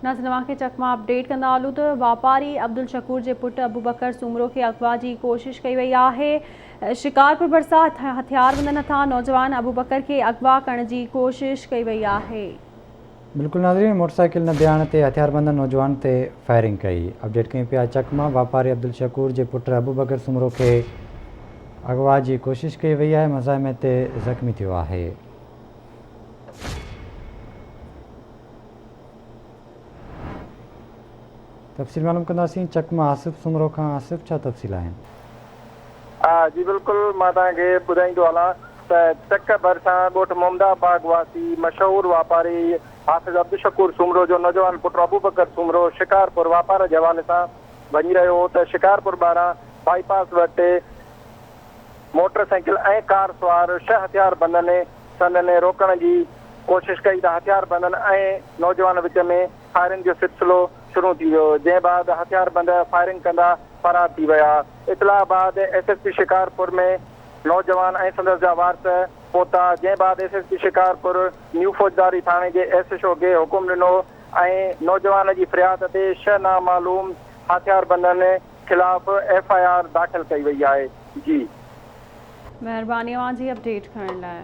ناظرين اوهان کي چڪ مان اپڊيٽ ڪندا هلون ته واپاري عبدالشڪور جي پٽ ابوبڪر سومرو کي اغوا جي ڪوشش ڪئي وئي آهي. شڪارپور ڀرسان هٿياربندن هٿان نوجوان ابوبڪر کي اغوا ڪرڻ جي ڪوشش ڪئي وئي آهي. بلڪل ناظرين موٽرسائيڪل نه بيهارڻ تي هٿياربندن نوجوان تي فائرنگ ڪئي. اپڊيٽ ڪيون پيا چڪ مان واپاري عبدالشڪور جي پٽ ابوبڪر سومرو کي اغوا جي ڪوشش ڪئي وئي آهي مزاحمت تي زخمي ٿيو آهي. تفصيل معلوم ڪنداسين چڪ مان آصف سومرو کان آصف ڇا تفصيل آهن. جي بلڪل مان توهان کي ٻڌائيندو هلان ته چڪ ڀرسان ڳوٺ محمدا باغ واسي مشهور واپاري حافظ عبدالشڪور سومرو جو نوجوان پٽ ابوبڪر سومرو شڪارپور واپار جي حوالي سان وڃي رهيو هو ته شڪارپور ٻاهران بائي پاس وٽ موٽر سائيڪل ۽ ڪار سوار ڇهه هٿياربندن سندن روڪڻ جي ڪوشش ڪئي ته هٿياربندن ۽ نوجوان وچ ۾ فائرنگ جو سلسلو شروع ٿي ويو، جنهن بعد هٿياربند فائرنگ ڪندا فرار ٿي ويا. اطلاع بعد ايس ايس پي شڪارپور ۾ نوجوان ۽ سندس جا وارث پهتا، جنهن بعد ايس ايس پي شڪارپور نيو فوجداري ٿاڻي جي ايس ايڇ او کي حڪم ڏنو ۽ نوجوان جي فرياد تي ڇهه نامعلوم هٿياربندن خلاف ايف I R داخل ڪئي وئي آهي جي. مهرباني اوهان جي اپڊيٽ ڪرڻ لاء.